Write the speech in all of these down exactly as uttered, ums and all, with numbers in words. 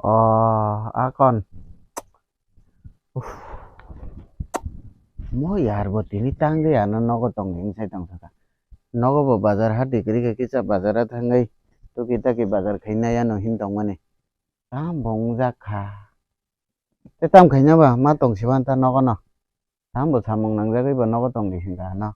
Oh, akon. Uff. Mo yar bo tini tang de ano nogo tong de sai tong saka. Nogo bo bazar hati kri kisa bazar a thangai. Tuki taki bazar khaina yano hin tong mani. Tam bong jak kha. Te tam khaina ba ma tong siban ta nogo no. Tam bo samung nangjagwi bo nogo tong di hinga no.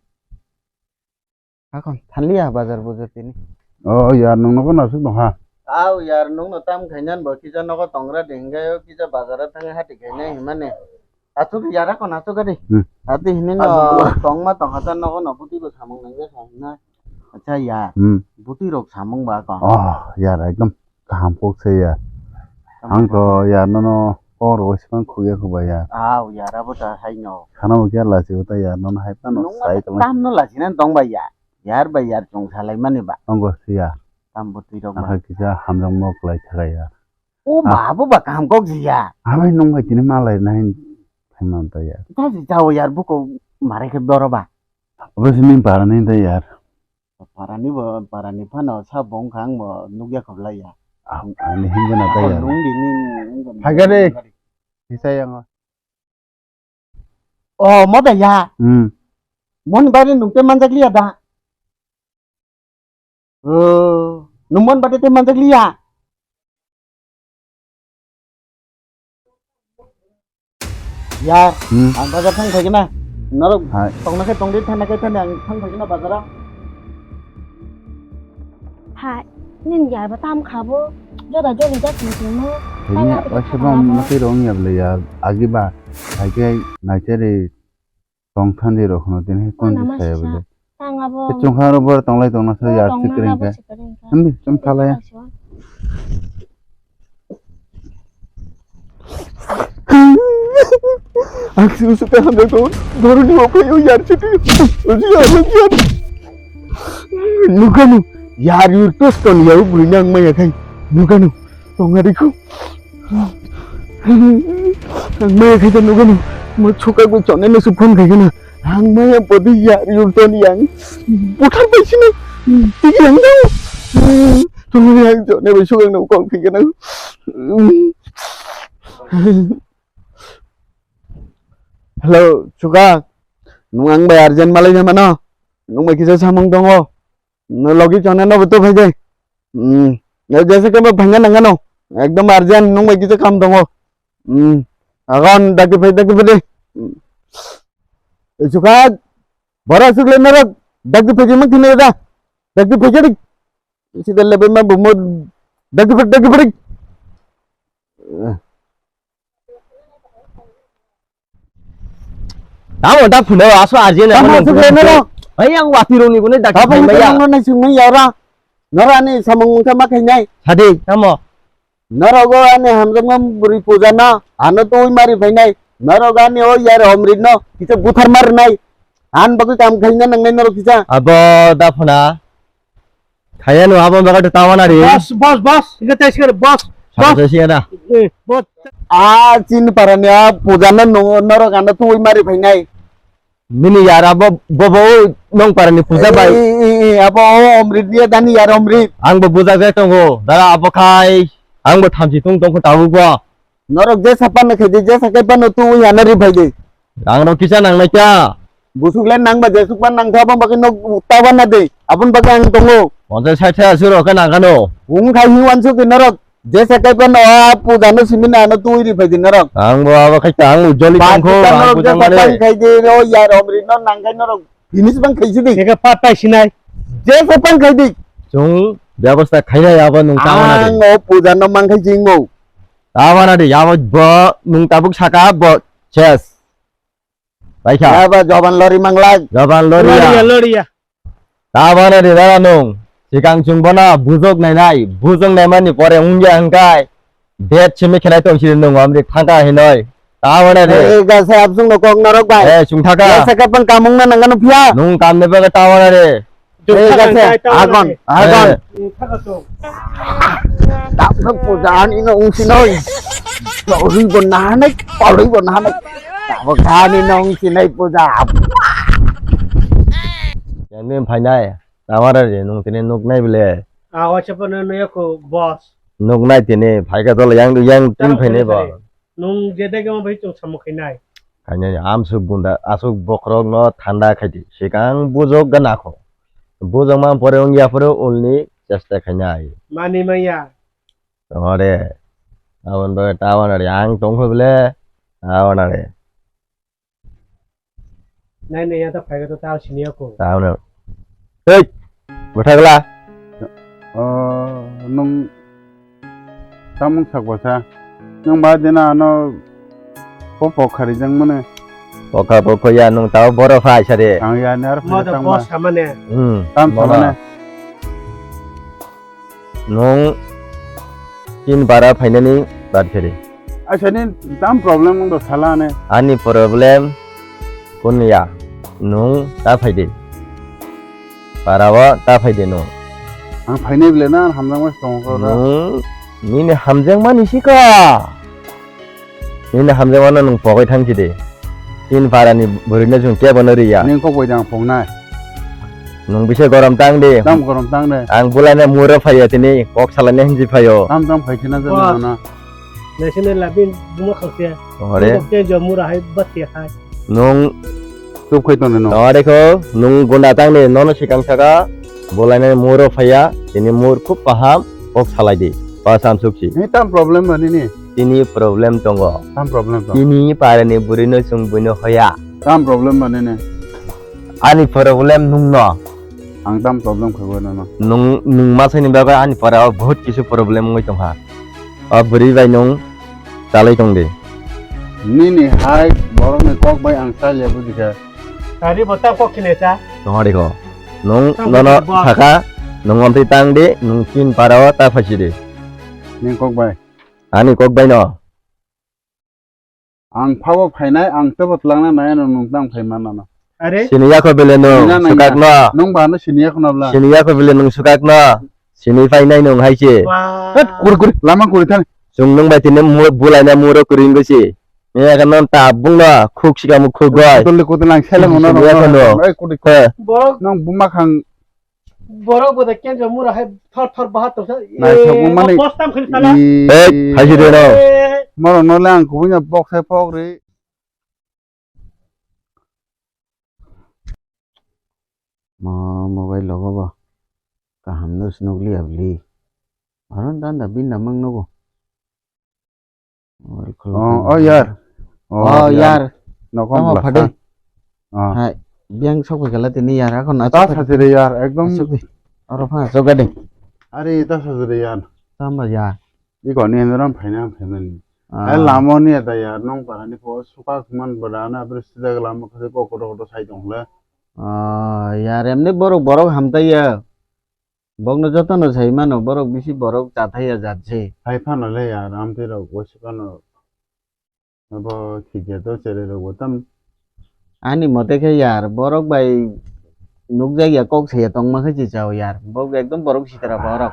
Akon thanliya bazar buzar tini. Oh yar, nung nogo nasuk dong ha. Au yar, nung no tam khainan bo kisa nogo tongra de hinga yo kisa bazar a thang hati khaina himane. Asuk yar akon asuk adi. Hmm. Ati hini no tongma tong hata nogo no buti bo samung nangja kha himna. Acha yar. Hmm. Buti rok samung ba akon. Oh yar, ekdom kaham kok se yar. Ang to yar nono kok rok sibang khukya khukba yar. Au yar abo ta haino. Khana bo kya lachi bo ta yar nono hai phano. Nung sai ma tong. Tam no lachi nan tong ba yar. Yar bai yar chwng salai mani ba. Tongo siya. Tam bwtwi rok ba. Akha kisa hamjakma kwlai thaka ya. O ba abo ba kaham kok siya. Amai nung bai tini malai nai phaima ta ya. Ta si chao yar buko marai khe boro ba. Abo sini para ni ta yar. Para ni bo, para ni phano sa bong khang bo nugya khoblai ya. Ah, ani hinjana ta ya. Nung di ni. Phagare. Sisa yang. Oh, mo da ya. Hmm. Mon bari nung te manjak liya da. Oh, nung mon bari te manjak liya. Ya, hmm. Ang bazar thang thai kena. Norok hai. Tong na khe tong di, thang na khe thang di, ang thang thai kena bazar a. Hai, nini yar ba tam kha bo, joda jodi jak sing sing mo. Ini waisa bang mati rong ya bele ya, agi ba, hai ke nai chari tong thandi rok hono tini kon di saya bele. Tang abo. Chung kha ro bor tong lai tong na sa ya sikring ka. Hambi, chum thala ya. Ang si usuk ka hamjak tongo, borok ni okhai o yar chiti. Uji yar, uji yar. Nukanu, yar yur tos ton yau bwrwi nang maya khai. Nukanu, tonga rikhu. Ang maya khai ta nukanu, mo chukak bai chonai no su phone khai kana. Ang maya podi yar yur ton yang. Buthar bai sino, tigi yang dao. Tonga yang chonai bai sukak no kok khai kana. Hello, Chuka. Nung ang bai urgent malai na mano. Nung bai kisa samung tongo. No logi chona no beto phai de. Hmm. Ya jese ke ba phanga nang ano. Ekdom urgent nung bai kisa kam tongo. Hmm. Agon daki phai daki phai de. Hmm. Eh, Chuka. Bora sukle narok. Daki phai de mak thine da. Daki phai de. Sida lebe ma bumo. Daki phai daki phai. Tamo da phunai aso arjina. Tamo mano asuk phunai lena no. Hai ang wati roni gune dak. Tamo phai maya. Tamo nai sung mai yara. Nara ni samung mungsa ma khainai. Sadi tamo. Nara go ani hamjam ngam buri puja na. Ano tui mari phainai. Nara go ani o yar omrit no. Kita buthar mar nai. An bagwi kam khaina nangnai nara kisa. Abo da phuna. Khaya no abo baga ta wana re. Boss, boss, boss. Inga tai sikare, boss. Sa boss. Tai sikare. Eh, boss. A chin parani a puja no no norok ano tui mari phainai. Nini yar abo bobo nong parani puja bai. Eh, eh, eh, abo o omrit dia dani yar omrit. Ang bo buja jai tongo. Dara abo khai. Ang bo thamchi tung tong ko tabu bo. Norok jesa panna khaidi, jesa kai panna tu ui hana ri phaidi. Ang rok kisa nang nai kya? Busuk le nang ba jesuk pan nang kha bang bagwi nok ta ban na de. Abun bagwi ang tongo. Ponchas sait thaika suro khe nang kano. Ung khai hi wan suk norok. Jesa kai panna a puja no simi na no tu ui ri phaidi norok. Ang bo abo khai ta ang ujoli tong kho, ang norok puja jesa mane. Pan khaidi ro ya rom ri no nang khai norok. Finish bang khaisi di. Eka pat pai sinai. Jesa pan khaidi. Chung byabostha khainai abo nung ta wana de. Ang o puja no mang khai jing bo. Ta wana de, yabo bo nung tabuk saka bo ses. Baikha. Yaba joban lori manglak. Joban lori ya. Lori ya, lori ya. Ta wana de dara nung. Sikang chung bona bujok nai nai. Bujok nai mani pore ungya hangkai. Date simi khenai tong sini nung amri thangka hinoi. Ta wana de. Eh, gasa absung no kok norok bai. Eh, chung thaka. Gasa kapan kamung na nangano phiya. Nung kam ne baga ta wana de. Eh, gasa, agon, agon. Tapno puja ani no ungsi noi. Tabuk gani no ungsi noi puja. Yang ni phainai, tawara je nung tini nuk nai bile. Ah, wacha pa no ya ko boss. Nuk nai tini, phaikha dol yang, yang tin Tamo phainai khainai bo. Nung je dege mo bai chwng samung khainai. Khainai, amsuk gunda, asuk bokhorok no thanda khaidi. Sikang bujok gana kho. Bujok man pore wng ya phuru ulni chesta khainai. Mani maya. Tongore. Abon bai tawan ari ang tongkho bile. Awan ari. Nai nai ya ta phai ga ta ta sini ako. Tahu na. Hei, bwthagla. Oh, nung tamung sak basa. Nung ba dina ano popo khari jang mane. Poka popo ya nung tao boro phai sare. Ang ya nar Mo phai da tang boss ba. Samane. Hmm. Tam boro. Samane. Nung tin para phainani bad khe de. Acha ni tam problem wng do sala ne. Ani problem kun ya? Nung ta phai de. Para o ta phai de nung. Ang phainai bile na hamjak mas tong ko da. Nung nini hamjak mani sika. Nini hamjakmano nwng pogwi thangsi di. Tin parani bwrwino chwng kebo no riya. Nini kok bai dang pongnai. Nwng bise gorom tang di. Tam gorom tang de. Ang bulaina muro phaiya tini kok salaina hinsi phaio. Tam tam phai khina Boss. Jana. Naisene labin buma khakse. Ore. Kok ke jo mura hai bat ke khai. Nwng Chup khai tongnai no. Tongare kho, nwng gunda tangni nono sikang saka, bolainani muro phaiya, tini mur khub kaham, kok salai di, ba samsuk si. Ni tam problem ba nini? Tini problem tongo. Tam problem tong. Tini parani bwrwino chwng buino hoya. Tam problem ba nini? Ani problem nwngno. Ang tam problem khai bo nono. Nwng, nwng masani bagwi ani parao bahut kisu problem wngwi tongkha. O bwrwi bai nwng chalai tong di. Nini hai borokni kok bai ang chaliya buji kha. Tari bo ta kok khine cha. Tong di kho. Nwng nono saka, nwng omtwi tang di, nwng tin parao ta phaisi di. Nini kok bai. Ani kok bai no. Ang phabo phainai, ang tebo twlangna nai ano nwng tang phai manna no. Are? Sini yakho bele nwng sukakno. Nwng ba no sini yakho nabla. Sini yakho bele nwng sukakno. Sini phainai nwng hai se. Wah. Hei, kuri, kuri, lama kuri thani. Chwng nwng bai tini mu-, bulaina muro kuri wngwi se. Ni yakha nwng tabung no khuk sika mu khuk goi. Kutuli, kutuli ang seleng ono. Sini yakho no. Ei, kuri, kuri. He. Borok. Nwng buma khang Borok bo da kenjo mura hai thor thor bahat tongsa. Naithok mani. Post tam khali sala. Ei, phaisi de no. Moro no le ang kubui na pok sai pok ri. Mo mobile logo bo. Kaham no snukli abli. Aron dan da bin da mang nogo. Mobile khuluk Oh, oh, yar. Oh, yar. Nokom Tamo bwlasa. Phade. Oh. Hai, biang sok bai kala tini yar, akon ta achuk. Sasi re yar, ekdom. Achuk di. Oro pha achuk gade. Are ta sasi re yar. Tamba ya. Iko ni endoram phaina phaimani. Ah. Hai lamo ni eta yar, nong parani po suka kuman bada na bris sida lamo khade ko koto koto sai tong le. Ah, yar emni borok borok hamtai ya. Bokno jotono sai mano, borok bisi borok chathai ya jat se. Hai phano le ya, amtwi rok bo se phano. Abo thikya to chere rok bo tam. Ani mote khe yar, borok bai nukjak ya kok se ya tongma khe se chao yar. Bok ekdom borok sitra borok.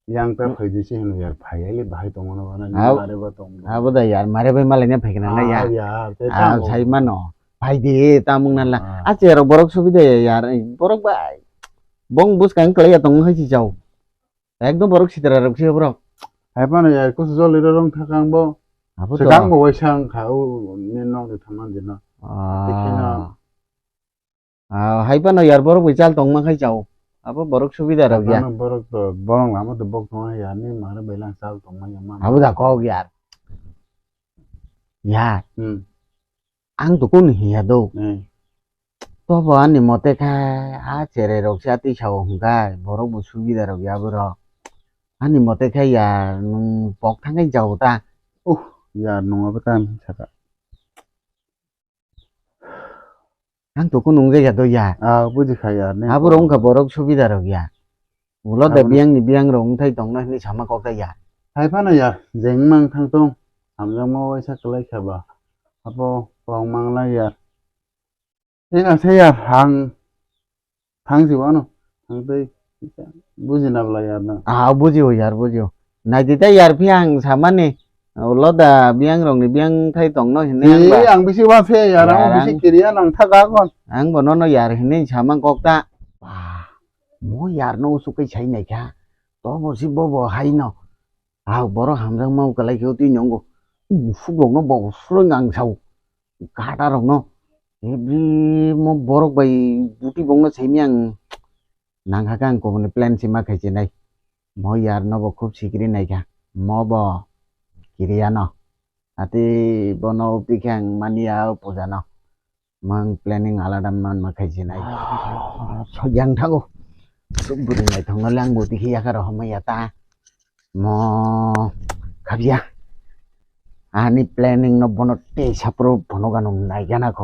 Yang ta phai di se hino yar, phai ai le bahai tongmano bana ni Abo, mare ba tong. Abo da yar, mare bai malai na phai kana na ya. Ah, yar, te Ah, tamo. Sai mano. Phai di, tamung nala. Ah. A cherok borok subida ya yar. Borok bai. Bong bus kang kelai ya tong hai si jau. Ekdom borok sitra rok si borok. Hai pano ya, kus jol iro rong thakang bo. Abo to. Sekang bo wai sang kha u ni nok ni thaman di no. Ah. Tikhi no. Ah, hai pano yar borok bai chal tong ma khai jau. Abo borok subida rok ya. Ano borok to, borok lama to bok tong ya ni mare bai lang chal tong ma ya ma. Abo da kok yar. Yar. Hmm. Ang to kun hiya do. Hmm. To bo ani mote khe a chere rok si atwi sao hwnkhe borok bo subida rok ya borok. Ani mote khe ya nwng pok thangwi jao ta. Uh, ya nwng abo ta saka. Ang to kun nung ya do ya. Ah, buji kha ya. Abo rok wngkha borok subida rok ya. Ulo da biyang ni biyang rok wngthai tongna hinwi sama kok ta ya. Hai phano ya, jeng mang thang tong. Hamjakma waisa kwlai kha ba. Abo kok mang lai ya. Ina se yar, ang thang si wano, ang tei buji na bla yar na. Ah, buji o yar, buji o. Nai di ta yar phi ang samani, ulo da biyang rok ni biyang thai tong no hinwi ang ba. Ang bisi wa phe yar, ang bisi kiriya nang tha ga kon. Ang bo nono yar hinwi samang kok ta. Ba, mo yar no usuk kai sai nai kha. To bo si bo bo hai no. Ah, borok hamjakma kwlai khe twi nongo. Busu rokno bo suro ngang sao. Gata rokno. Ebri mo borok bai buti bongno semi ang nang hakha ang kubuni plan sima khai chinai. Mo yar no bo khub sikiri naikha. Mo bo kiriya no. Ati bono upti khe ang mania o puja no. Mang planning alada man ma khai chinai. So yang thago. Suk buri naithok no lang buti khe yakha rohorma ya ta. Mo khabya. Ani planning no bono tei sapro bono gano naigana kho.